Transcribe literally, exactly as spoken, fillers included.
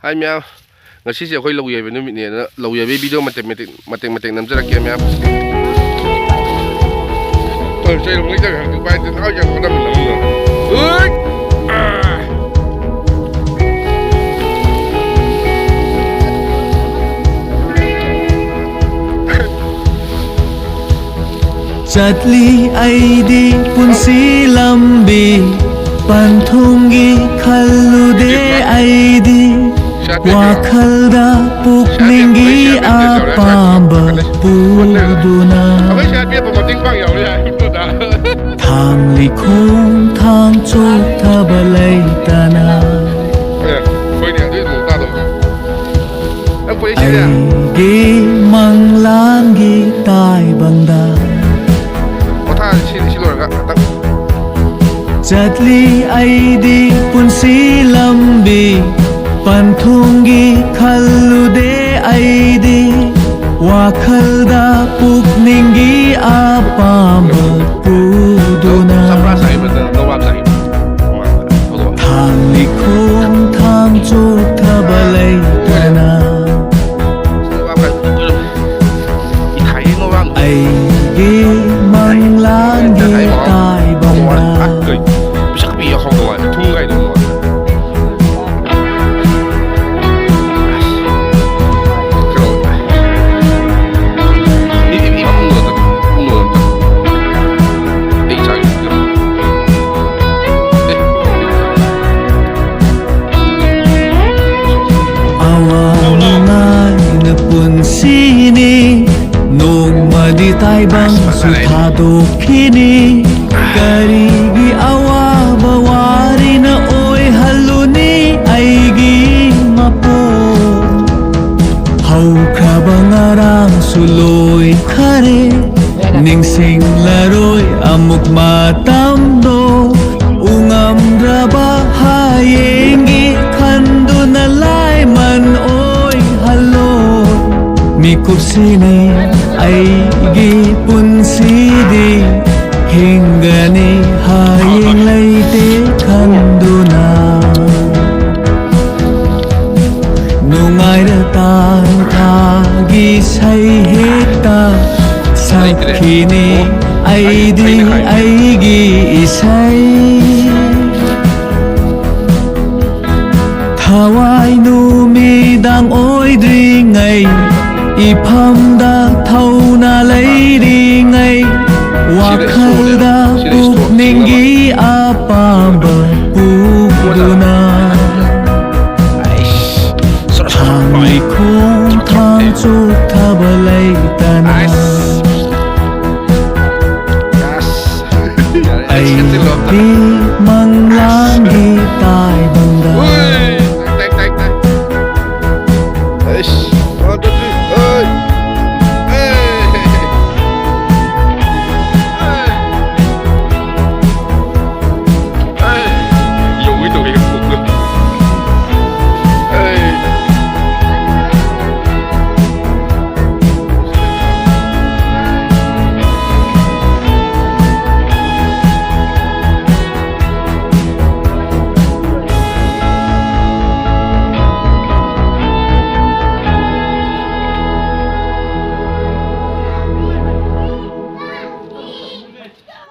ꯍꯥꯏ ꯃꯌꯥꯝ, ꯉꯁꯤꯁꯦ ꯑꯩꯈꯣꯏ ꯂꯧ ꯌꯩꯕ ꯅꯨꯃꯤꯠꯅꯦꯅ ꯂꯧ ꯌꯩꯕꯒꯤ ꯚꯤꯗꯤꯑꯣ ꯃꯇꯦꯛ ꯃꯇꯦꯛ ꯃꯇꯦꯛ ꯃꯇꯦꯛ ꯅꯝꯖꯔꯛꯀꯦ ꯃꯌꯥꯝ꯫ ꯍꯣꯏ, ꯆꯩꯔꯣꯡ ꯂꯩꯖꯔꯦ, ꯍꯧꯖꯤꯛ ꯚꯥꯏ, ꯅꯍꯥꯟ ꯌꯥꯝ ꯍꯣꯠꯅꯃꯤꯟꯅꯕꯗꯣ꯫ ꯎꯏ! ꯑꯥ! ꯆꯠꯂꯤ ꯑꯩꯗꯤ ꯄꯨꯟꯁꯤ ꯂꯝꯕꯤ, ꯄꯟꯊꯨꯡꯒꯤ ꯈꯜꯂꯨꯗꯦ ꯑꯩꯗꯤ, ꯋꯥꯈꯜꯗ ꯄꯨꯛꯅꯤꯡꯒꯤ ꯑꯄꯥꯝꯕ ꯄꯨꯗꯨꯅ꯫ ꯑꯩꯈꯣꯏ ꯁꯤ ꯑꯥꯏ ꯄꯤ ꯑꯦꯐ ꯃꯇꯦꯡ ꯄꯥꯡ ꯌꯥꯎ ꯌꯥꯏ꯫ ꯊꯥꯡꯂꯤ ꯈꯣꯡ ꯊꯥꯡ ꯆꯣꯛꯊꯕ ꯂꯩꯇꯅ꯫ ꯑꯦ, ꯍꯣꯏꯅꯦ, ꯑꯗꯨꯏ ꯃꯑꯣꯡ ꯇꯥꯗꯧꯕ꯫ ꯅꯪ ꯄꯨꯔꯛꯏꯁꯤꯗꯤ? ꯑꯩꯒꯤ ꯃꯪꯂꯥꯟꯒꯤ ꯇꯥꯏꯕꯪꯗ ꯄꯣꯊꯥ, ꯁꯤ, ꯁꯤ ꯂꯣꯏꯔꯒ ꯉꯥꯛꯇꯪ꯫ ꯆꯠꯂꯤ ꯑꯩꯗꯤ ꯄꯨꯟꯁꯤ ꯂꯝꯕꯤ, ꯄꯟꯊꯨꯡꯒꯤ ꯈꯜꯂꯨꯗꯦ ꯑꯩꯗꯤ, ꯋꯥꯈꯜꯗ ꯄꯨꯛꯅꯤꯡꯒꯤ ꯑꯄꯥꯝꯕ ꯄꯨꯗꯨꯅ꯫ ꯆꯝꯄ꯭ꯔꯥ ꯁꯥꯏꯕꯗ ꯅꯣꯕꯥꯞ ꯁꯥꯏꯕ꯫ ꯊꯥꯡꯂꯤ ꯈꯣꯡ ꯊꯥꯡ ꯆꯣꯛꯊꯕ ꯂꯩꯇꯅ꯫ ꯑꯩꯒꯤ ꯃꯪꯂꯥꯟꯒꯤ ꯇꯥꯏꯕꯪꯅ꯫ ꯄꯤꯁꯛ ꯄꯤꯛꯑ ꯍꯧꯗꯧ ꯃꯥꯜꯂꯦ꯫ ꯊꯨꯝ ꯀꯥꯏꯗꯧ ꯃꯥꯜꯂꯦ꯫ ꯑꯋꯥ ꯅꯨꯡꯉꯥꯏꯅ ꯄꯨꯟꯁꯤꯅꯤ, ꯅꯣꯡꯃꯗꯤ ꯇꯥꯏꯕꯪꯁꯨ ꯊꯥꯗꯣꯛꯈꯤꯅꯤ꯫ ꯀꯔꯤꯒꯤ ꯑꯋꯥꯕ ꯋꯥꯔꯤꯅ ꯑꯣꯏꯍꯜꯂꯨꯅꯤ ꯑꯩꯒꯤ ꯃꯄꯣꯛ? ꯍꯧꯈ꯭ꯔꯕ ꯉꯔꯥꯡꯁꯨ ꯂꯣꯏꯈꯔꯦ, ꯅꯤꯡꯁꯤꯡꯂꯔꯣꯏ ꯑꯃꯨꯛ ꯃꯇꯝꯗꯣ꯫ ꯎꯉꯝꯗ꯭ꯔꯕ ꯍꯌꯦꯡꯒꯤ ꯈꯟꯗꯨꯅ ꯂꯥꯏꯃꯟ ꯑꯣꯏꯍꯜꯂꯣ꯫ ꯃꯤꯀꯨꯞꯁꯤꯅꯤ ꯑꯩꯒꯤ ꯄꯨꯟꯁꯤꯗꯤ, ꯍꯤꯡꯒꯅꯤ ꯍꯌꯦꯡ ꯂꯩꯇꯦ ꯈꯟꯗꯨꯅ꯫ ꯈꯤꯅꯤ ꯑꯩꯗꯤ ꯑꯩꯒꯤ ꯏꯁꯩ꯫ ꯊꯋꯥꯏ ꯅꯨꯃꯤꯗꯥꯡ ꯑꯣꯏꯗ꯭ꯔꯤꯉꯩ, ꯏꯐꯝꯗ ꯊꯧꯅ ꯂꯩꯔꯤꯉꯩ, ꯋꯥꯈꯜꯗ ꯄꯨꯛꯅꯤꯡꯒꯤ ꯑꯄꯥꯝꯕ ꯄꯨꯗꯨꯅ ꯊꯥꯡ ꯂꯩꯈꯣꯡ ꯊꯥꯡ ꯆꯣꯛꯊꯕ ꯂꯩ꯫